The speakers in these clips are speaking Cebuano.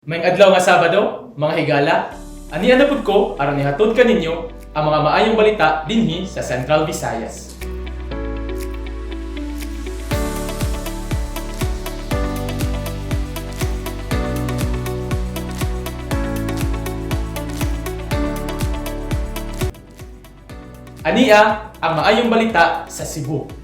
Maayong adlaw nga Sabado, mga higala, ania na pud ko aron ihatod kaninyo ang mga maayong balita dinhi sa Central Visayas. Ania ang maayong balita sa Cebu.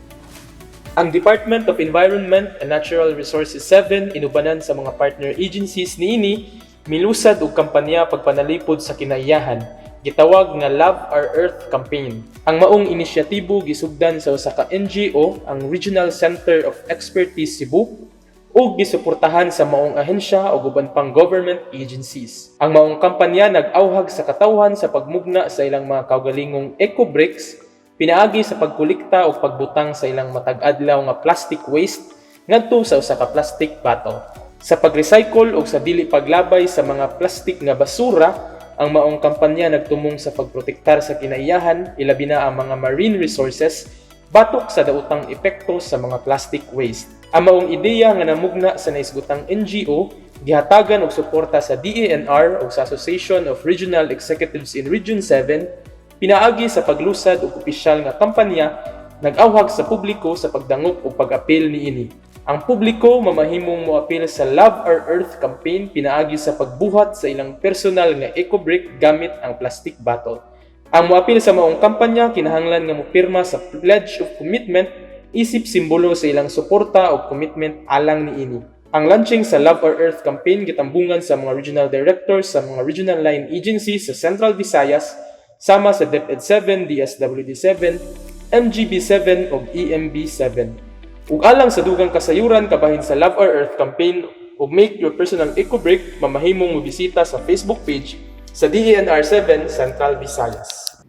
Ang Department of Environment and Natural Resources 7, inubanan sa mga partner agencies niini, milusad og kampanya pagpanalipod sa kinaiyahan gitawag nga Love Our Earth Campaign. Ang maong inisyatibo gisugdan sa usa ka NGO, ang Regional Center of Expertise Cebu, ug gisuportahan sa maong ahensya ug uban pang government agencies. Ang maong kampanya nag-awhag sa katawhan sa pagmugna sa ilang mga kaugalingong eco bricks pinaagi sa pagkolekta ug pagbutang sa ilang matag adlaw nga plastic waste ngadto sa usa ka plastic bottle. Sa pag-recycle ug sa dili paglabay sa mga plastic nga basura, ang maong kampanya nagtumong sa pagprotektar sa kinaiyahan, ilabi na ang mga marine resources, batok sa daotang epekto sa mga plastic waste. Ang maong ideya nga namugna sa naisgutang NGO gihatagan og suporta sa DENR o sa Association of Regional Executives in Region 7 pinaagi sa paglusad og opisyal nga kampanya nag-awhag sa publiko sa pagdangop og pag-apil niini. Ang publiko mamahimong moapil sa Love Our Earth Campaign pinaagi sa pagbuhat sa ilang personal nga eco brick gamit ang plastic bottle. Ang moapil sa maong kampanya kinahanglan nga mopirma sa Pledge of Commitment isip simbolo sa ilang suporta o commitment alang niini. Ang launching sa Love Our Earth Campaign gitambungan sa mga regional directors sa mga regional line agencies sa Central Visayas sama sa DepEd 7, DSWD 7, MGB 7 ug EMB 7. Ug alang sa dugang kasayuran kabahin sa Love Our Earth Campaign ug Make Your Personal Eco Brick, mamahimong mobisita sa Facebook page sa DENR 7 Central Visayas.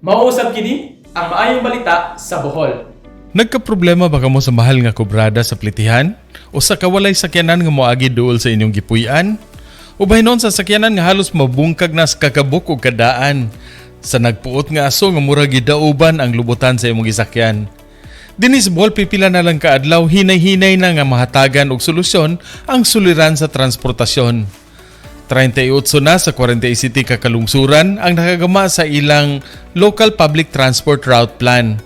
Mao usab kini ang maayong balita sa Bohol. Nagkaproblema ba kamo sa mahal nga kubrada sa plitihan? O sa kawalay sakyanan nga moagi duol sa inyong gipuy-an? O bahinon sa sakyanan nga halos mabungkag na sa kakabuk o kadaan? Sa nagpuot nga aso nga murag gidauban ang lubutan sa imong gisakyan? Dinhi sa Bohol, pipila na lang kaadlaw, hinay-hinay na nga mahatagan og solusyon ang suliran sa transportasyon. 38 na sa 47 ka kalungsuran ang nakagama sa ilang Local Public Transport Route Plan.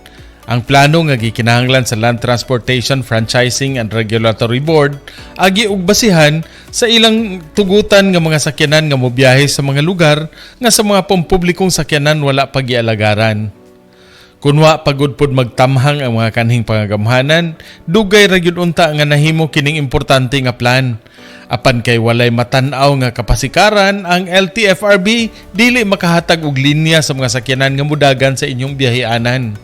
Ang plano nga gikinahanglan sa Land Transportation Franchising and Regulatory Board agi og basihan sa ilang tugutan nga mga sakyanan nga mobiyahe sa mga lugar nga sa mga pampublikong sakyanan wala pa gialagaran. Kunwa pagod pod magtamhang ang mga kanhing pangagamhanan, dugay ra gyud unta nga nahimo kining importante nga plan. Apan kay walay matan-aw nga kapasikaran, ang LTFRB dili makahatag og linya sa mga sakyanan nga mudagan sa inyong biyahianan.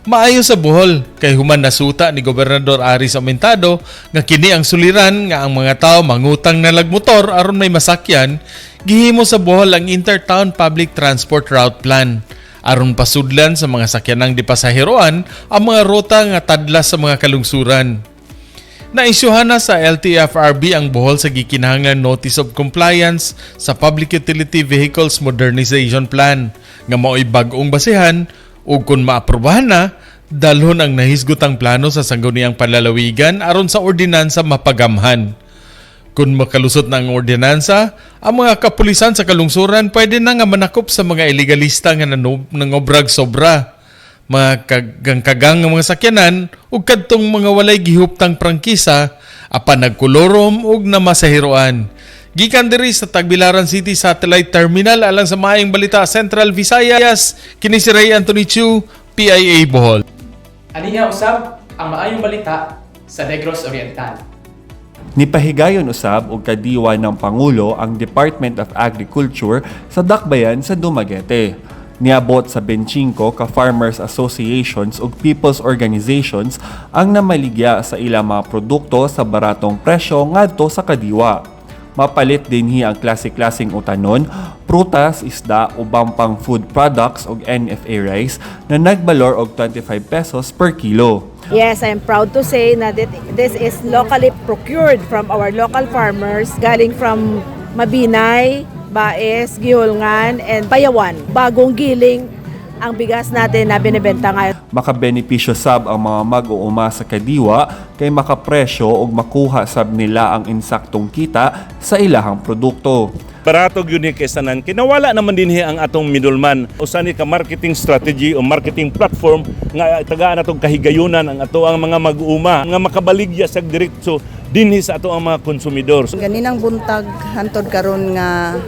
Maayo sa Bohol kay human nasuta ni Gobernador Aris Aumentado nga kini ang suliran nga ang mga tao mangutang na lag motor aron may masakyan, gihimo sa Bohol ang Intertown Public Transport Route Plan aron pasudlan sa mga sakyanang dipasaheroan ang mga ruta nga tadlas sa mga kalungsuran. Naisyuhan na sa LTFRB ang Bohol sa gikinahanglan Notice of Compliance sa Public Utility Vehicles Modernization Plan nga mao'y bag-ong basehan ug kun maaprubahan na, dalhon ang nahisgutang plano sa Sangguniang Panlalawigan aron sa ordinansa mapagamhan. Kung makalusot na ang ordinansa, ang mga kapulisan sa kalungsuran pwede na nga manakop sa mga ilegalista nga nangobrag sobra, mga kagang-kagang nga mga sakyanan ug kadtong mga walay gihuptang prangkisa apan nagkolorum ug namasahiroan. Gikan diri sa Tagbilaran City Satellite Terminal alang sa Maayong Balita Central Visayas, kini si Ray Anthony Chu, PIA Bohol. Aniya usab ang maayong balita sa Negros Oriental. Nipahigayon usab og kadiwa ng Pangulo ang Department of Agriculture sa dakbayan sa Dumaguete. Niabot sa 25 ka farmers associations ug people's organizations ang namaligya sa ilang mga produkto sa baratong presyo ngadto sa kadiwa. Mapalit dinhi ang klase-klaseng utanon, prutas, isda, ubang pang food products ug NFA rice na nagbalor og 25 pesos per kilo. Yes, I'm proud to say na that this is locally procured from our local farmers galing from Mabinay, Baes, Guihulngan, and Bayawan. Bagong giling ang bigas natin na binibenta ngayon. Makabenepisyo sab ang mga mag-uuma sa kadiwa kay makapresyo ug makuha sab nila ang insaktong kita sa ilahang produkto. Barato gyud ni kay tanan, kinawala naman dinhi ang atong middleman. Usa ni ka marketing strategy o marketing platform nga tagaan atong kahigayunan ang ato ang mga mag-uuma nga makabaligya sa diretso dinhi sa ato ang mga konsumidor. Ganinang buntag hantod karon nga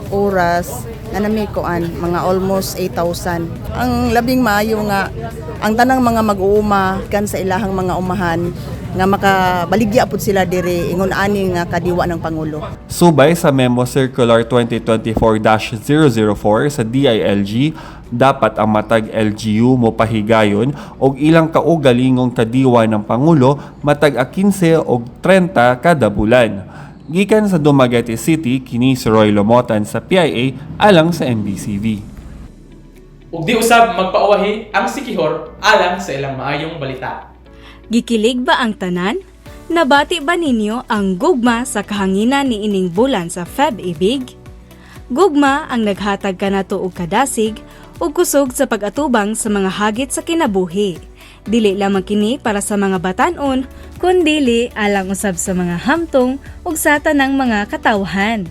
oras na nami kuan mga almost 8,000. Ang labing maayo nga ang tanang mga mag-uuma kan sa ilahang mga umahan nga makabaligya pud sila diri ingon ani nga kadiwa ng pangulo. Subay sa Memo Circular 2024-004 sa DILG, dapat ang matag LGU mo pahigayon og ilang kaugalingong kadiwa ng Pangulo matag a 15 og 30 kada bulan. Gikan sa Dumaguete City, kini si Roy Lomotan sa PIA alang sa MBCV. Ug di usab magpauwahi ang Sikihor alang sa ilang maayong balita. Gikilig ba ang tanan? Nabati ba ninyo ang gugma sa kahanginan ni ining bulan sa Feb Ibig? Gugma ang naghatag kanato og kadasig ug kusog sa pag-atubang sa mga hagit sa kinabuhi. Dili lamang kini para sa mga batan-on, kundili alang usab sa mga hamtong ug sa tanang mga katawhan.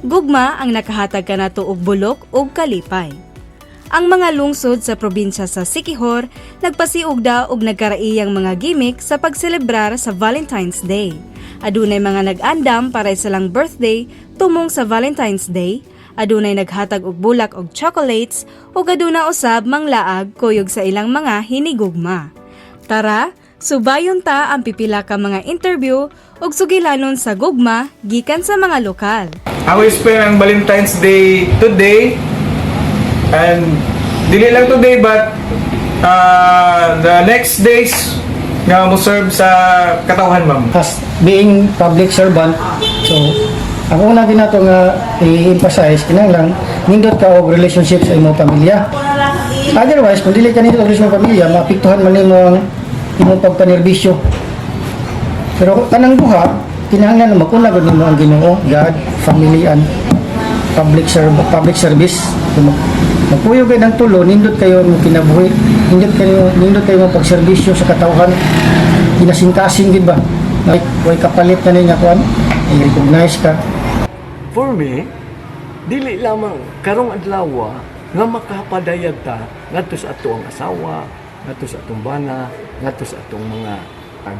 Gugma ang nakahatag kanato og bulok ug kalipay. Ang mga lungsod sa probinsya sa Siquijor nagpasiugda og nagkaraiyang mga gimmick sa pagselebrar sa Valentine's Day. Adunay mga nag-andam para sa ilang birthday tumong sa Valentine's Day, adunay naghatag og bulak og chocolates ug aduna usab manglaag kuyog sa ilang mga hinigugma. Tara, subayon ta ang pipila ka mga interview ug sugilanon sa gugma gikan sa mga lokal. Ako spend ang Valentine's Day today and dili lang today but the next days nga mo serve sa katawhan, ma'am. As being public servant, so ang una ginato nga i-emphasize, kinahanglan nindot ka og relationship sa imong pamilya. Otherwise, kung dili ka nindot og relationship sa pamilya, maapektuhan man nimo ang imong pagpanerbisyo. Pero kanang duha, kinahanglan na maguna gud nimo ang Ginoo, God, family and public service. Kung magpuyo kayo ng tulo, nindot kayo mo kinabuhi, nindot kayo mo pagserbisyo sa katawhan, kinasingkasing gid ba? Like, way kapalit na niya kuan, i-recognize ka. For me, dili lamang karong adlaw nga makapadayag ta ngadto sa ato ang asawa, ngadto sa atong bana, ngadto sa atong mga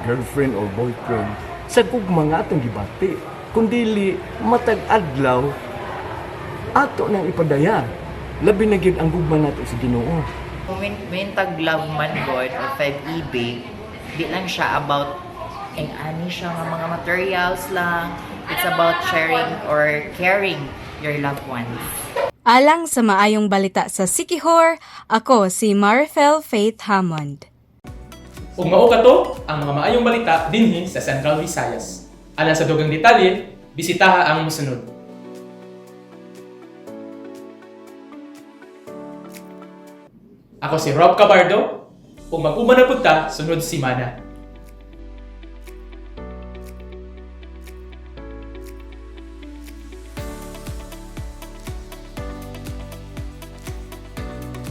girlfriend or boyfriend sa gugma nga atong gibati. Kundili matag adlaw ato nang ipadayag. Labi na gyud ang gugma nato sa Ginoo. Kung when tag love man god or 5EB, di lang siya about ang ani siya nga mga materials lang. It's about sharing or caring your loved ones. Alang sa maayong balita sa Siquijor, ako si Marifel Faith Hammond. Ug mao kato ang mga maayong balita dinhi sa Central Visayas. Alang sa dugang detalye, bisitaha ang mosunod. Ako si Rob Cabardo, ug mag-uban na pud ta sunod simana.